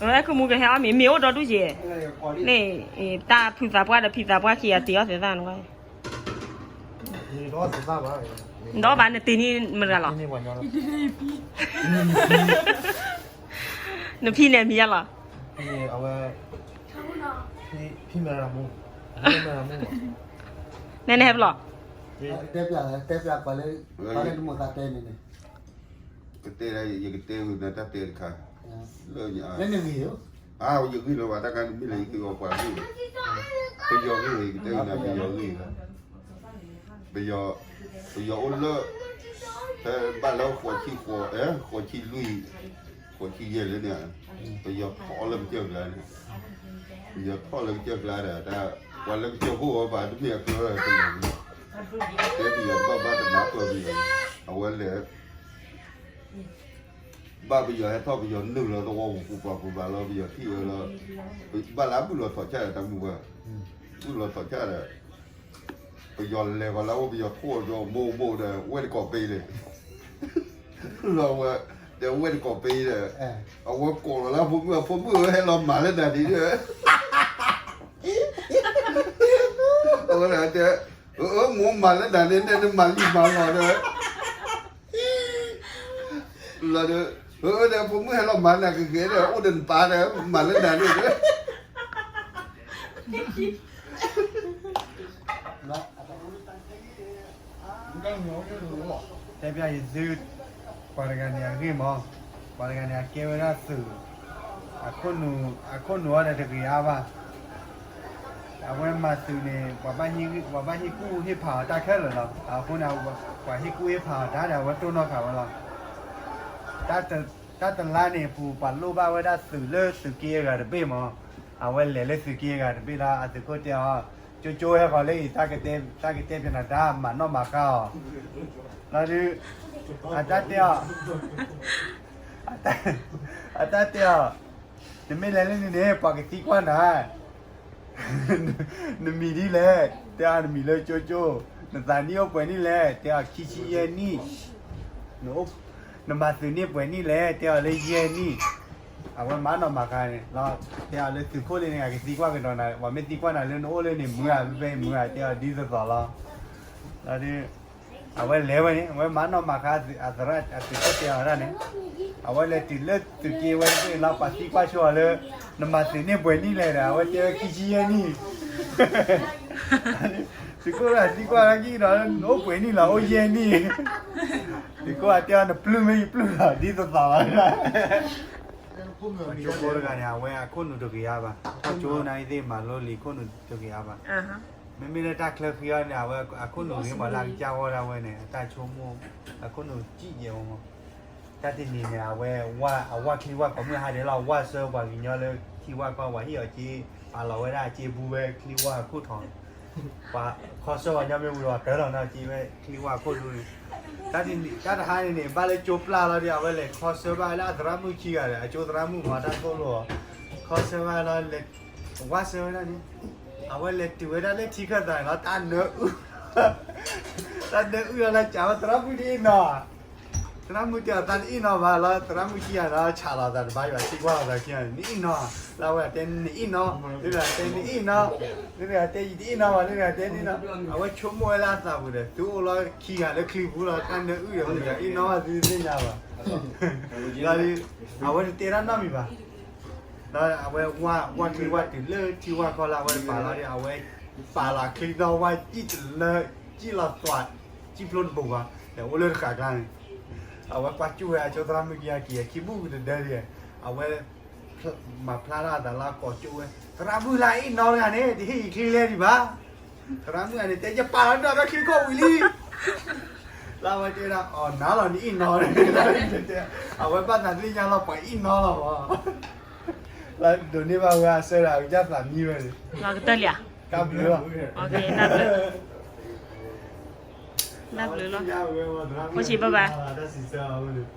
အဲ အဲ ကမူၣ်ကဟဲအီၣ်မ့ၤ, မ့ၤအိၣ်ဒီဒူၣ်ယဲၢ်, န့ၣ် တၢ်ဖုသးပှၢ်ဒီးဖံသးပှၢ်ခံဂၤတ့အီၣ်သဲးသၣ်န့ၣ်, ဒီးဘၣ်နတ့န့ၢ်မတၤလီၤ, နဖံန့ၣ်မံၤယါလီၤ, နနဟဲပလီၢ်, တဲပျး တဲပျး ပှၤလၢတမီၤသးတဲန့ၣ်န့ၣ် ကတဲဒၣ် ယကတဲဝံၤနတၢ်တဲတခါ, လၢညါ လၢနဂ့ၢ်, အါ ယဂ့ၢ်လၢၤဘၣ် တၢ်ကါတမ့ၢ်လၢယဂ့ၢ်အီၤပှၤဂ့ၢ်, ပယီၤဂ့ၢ် ယကတဲဝံၤနပယီၤဂ့ၢ်, ပယီၤ, ပယီၤအိၣ်လၢ, ဖဲဘၣ်လၢဃိးဆံဃိး, ဃိးဆံလွံၢ်, ဃိးဆံယဲၢ်လၢန့ၣ်, ပယီၤထီၣ်လၢကစၢၢ်ကျါန့ၣ်, ပယီၤထီၣ်လၢကစၢၢ်ကျါဒီး တၢ်, ပှၤလၢကစၢၢ်ခိၣ်အီၤဘၣ်တမ့ၢ်အကျၢၤ, တဲပယီၤဘၣ်ဘၣ်တနၢ်ပၢၢ်ပယီၤ, အဝဲလဲၤ ဘၣ်ပယီၤဟဲထီၣ်ပယီၤနုာ်လီၤသဝီပူၤပူၤပှၤပူၤပှၤလီၤ ပယီၤထံၣ်ဝဲလီၤ, ဘၣ်လၢဘုၣ်လီၤထီၣ်ဆၣ်ဒီးတၢ်မုၢ်ပှၢ်, ဘုၣ်လီၤထီၣ်ဆၣ်ဒီး, ပယီၤလဲၤပှၤလၢအအိၣ်ပယီၤထိၣ်ဒီးမိၢ်မိၢ်ဒီးဝဲၢ်တကိးပ့ၤန့ၣ်, လီၤဝဲ, ဒီးဝဲၢ်တကိးပ့ၤဒီး, အဝဲကိးလီၤလၢအဖိမုၣ် အဖိမုၣ်ဝဲဟဲလီၤမၤလၢနၤဒ်ဒီး အဝဲဒၣ်တဲ, အၢ မိၢ်မၤလၢနၤန့ၣ် နမၤလံမၤလီၤဒီး, လီၤဒီး, အၢ ဒီးဖိမုၣ်ဟဲလီၤမၤနၤကဂ့ၤဒီး အိၣ်ဒီးနပၢ်ဒီး မၤလၢနၤန့ၣ်ဒီး တဲပျးယသု, ပှၤတဂၤန့ၣ်အဂ့ၢ်မး, ပှၤတဂၤန့ၣ်အကဲဝဲဒၣ်သုး, အခိၣ်နူာ်အီၤဒီးတဂ့ၤအါဘၣ်, အဝဲမၤသုးန့ၣ် ပှၤဘၣ်ဟ့ၣ်ကူၣ်ဟ့ၣ်ဖးအီၤတၢ်ခဲလၢာ်လီၤ. အဃိန့ၣ် ပှၤဟ့ၣ်ကူၣ်ဟ့ၣ်ဖးအီၤတၢ်ဒီး အဝဲတိၢ်နီၣ်ဃာ်ဝဲလီၤ. တၢ်တလါန့ၣ်အပူၤ ပှၤလိၣ်ဘၣ်ဝဲဒၣ်သုးလၢသုးက့အဂၤတဘ့ၣ်မး, အဝဲလဲၤလၢသုးက့အဂၤတဘ့ၣ်လီၤ. အသုးခိၣ်တဲအီၤ, ကၠိကၠိဟဲဃီၤလၢအံၤ တၢ်ကတဲပနၤတၢ်မၤနီၣ်မၤဃါအီၤ, လီၤဒုး, အတၢ်တဲအီၤ, အတၢ်တဲအီၤ, နမ့ၢ်လဲၤလၢန့ၣ်န့ၣ် ပှၤကသံကွၢ်နၤ နမံၤဒ်လဲၣ်, တဲအီၤနမံၤလၢကၠိကၠိ, နသးနံၣ်အိၣ်ပှဲၤနံၣ်လဲၣ်, တဲအီၤခံဆံယဲၢ်နံၣ်, နမၤသုးန့ၢ်ပှဲၤနံၣ်လဲၣ်, တဲအီၤလၢယဲၢ်နံၣ်, အဝဲမၤနီၣ်မၤဃါန့ၣ်လီၤ. တဲအီၤလၢသုးခိၣ်လၢန့ၣ် အကသံကွၢ်ကဒီးနၤ, ပှၤမ့ၢ်သံကွၢ်နၤလၢနအိၣ်လၢန့ၣ် မုာ်ဧါ ဖဲမုာ်ဧါ, တဲအီၤဒ်သိးသိးလီၤ. လီၤဒုး အဝဲလဲၤဝဲန့ၣ် အဝဲမၤနီၣ်မၤဃါအသရၣ် အသုးခိၣ်တဲအီၤဒၣ်န့ၣ်, အဝဲလဲၤတုၤလၢသုးက့ဝဲသ့ၣ်လီၤ ပှၤသံကွၢ်ဆိအီၤလၢ နမၤသုးန့ၢ်ပှဲၤနံၣ်လဲၣ်ဒီး အဝဲတဲဝဲခံဆံယဲၢ်နံၣ်, သုးခိၣ်သံကွၢ်လၢခံဒီး နအိၣ်ပှဲၤနံၣ်လီၤ အိၣ်ယဲၢ်နံၣ်, သုးခိၣ်အတဲအီၤ နပျုၢ်မ့ၢ်ယပျုၢ်လီၤ ဒ်သိးသိးလီၤ. ကၠိဖိတဂၤန့ၣ် အဝဲအခိၣ်နူာ်တဂ့ၤအါဘၣ်, တၢ်ကၠိနၤအံၤသ့ၣ်မၤလိလံာ်ခိၣ်နူာ်တဂ့ၤအါဘၣ်. မ့မ့ၢ်လၢတၢ်ချၢဃံအီၤန့ၣ် အဝဲအခိၣ်နူာ်ဂ့ၤမးလၢအကစၢ်ဂီၢ်ဒၣ်ဝဲန့ၣ် အတၢ်ဆိကမိၣ်, အခိၣ်နူာ်စံၣ်ယဲၢ်ဝဲမး. တၢ်တနံၤန့ၣ် အဝဲ အဝၣ်ချံဝၣ်ကိးမုၢ်ဟါဒဲးလီၤ ဝၣ်ဆၢပှၤကညီလၢထံဝၣ်ကီၢ် ပှၤဟ့ၣ်အီၤစ့ ပာ်လီၤဝဲဒၣ်အစ့ဘူးဝဲချံဝၣ်အခိၣ်ထီၣ်, ပှၤခီဆၢပှၤကညီမ့ၢ်ဝံၤဒီး တၢ်လီၤနီၤစ့ဝဲချံဝၣ်အခိၣ်ထီၣ်န့ၣ်, တၢ်တဟါန့ၣ်န့ၣ် ဘၣ်လၢကၠိပျၢ်လီၤဒီး အဝဲလဲၤခီဆၢဘၣ်လၢအသရၣ်မုၣ်ခံဂၤဒီး အကၠိသရၣ်မုၣ်မၤတၢ်သိၣ်လိအီၤ, ခီဆၢဘၣ်လီၤ လဲၤ ဝၣ်ဆၢဝဲဒၣ်န့ၣ်, အဝဲလဲၤတုၤဝဲဒၣ်လၢထံခၢၣ်သးန့ၣ်လီၤ တၢ်နၢအုၣ်, တၢ်နၢအုၣ်လီၤလၢကးဝဲသရၣ်မုၣ်တအ့ၣ်နီၤ, သရၣ်မုၣ်တဲအီၤ သးနအ့ၣ်နီၤဘၣ်လီၤ သရၣ်မုၣ်ခံဂၤဒီး ဆးလီၤသးတဘၣ်ယွၤ သံကွၢ်လီၤသးခံဂၤန့ၣ် နအ့ၣ်နီၤ, လၢအဝဲတဲနအ့ၣ်နီၤ, လၢတဂၤတဲနအ့ၣ်နီၤ, လၢတဂၤတဲယတအ့ၣ်နီၤဘၣ် လၢတဂၤတဲနအ့ၣ်နီၤ, အဝဲဆိကမိၣ်ဝဲလၢအသးပူၤဒီး သုအိၣ်လီၤခံဂၤလၢချံပူၤလီၤ တၢ်နၢအုၣ်ဒီး မတၤအ့ၣ်နီၤဘၣ်သုတသ့ၣ်ညါဘၣ်, လီၤဒုး, အဝဲတတဲတၢ်နီတမံၤဘၣ် ဒီးအဝဲဝၣ်ချံဝၣ်တုၤလၢထံဝၣ်ခီလၢအဝဲတပာ်လီၤဒီး အဝဲပာ်လီၤချံဒီးဝၣ်စံၣ်တလၢ, စံၣ်လီၤသွး, စံၣ်ဖျိတဘိးဘၣ်, ဒီးအိၣ်လၢတဃာ်ကျါန့ၣ်, အဝဲကွၢ်ကၠူၣ်ဝဲအကၠိသရၣ်မုၣ်ခံဂၤက့ၤခံဘူၣ်တဒၢဒံး, အဝဲ မၤဖျါထီၣ်အသးလၢအကိးကၠိဝဲ, သရၣ်မုၣ်လၢအအ့ၣ်နီတဂၤန့ၣ် တဟ့ၣ်အံၤချံလဲၣ်ဒံးဘၣ်, သရၣ်မုၣ်ဂၤန့ၣ် တဲယပာ်လီၤဒီးချံခိၣ်ဝံၤလံ လၢအဝဲတဲဒၣ် အီၤနၤလီၤနအ့ၣ်နီၤ, အဝဲဘၣ်သးသ့ၣ်ညါလီၤပှၤအ့ၣ်နီၤလီၤမး, လၢဒိးန့ၢ်ဘၣ်ဝဲအဆၢဒီး အကစၢ်သးမံဝဲန့ၣ်, တၢ်ဘျုးလီၤ, တၢ်ဘျုးလီၤ, ဖိဆံးဘၣ်ဘၣ်, တၢ်စံးဆၢအီၤန့ၣ်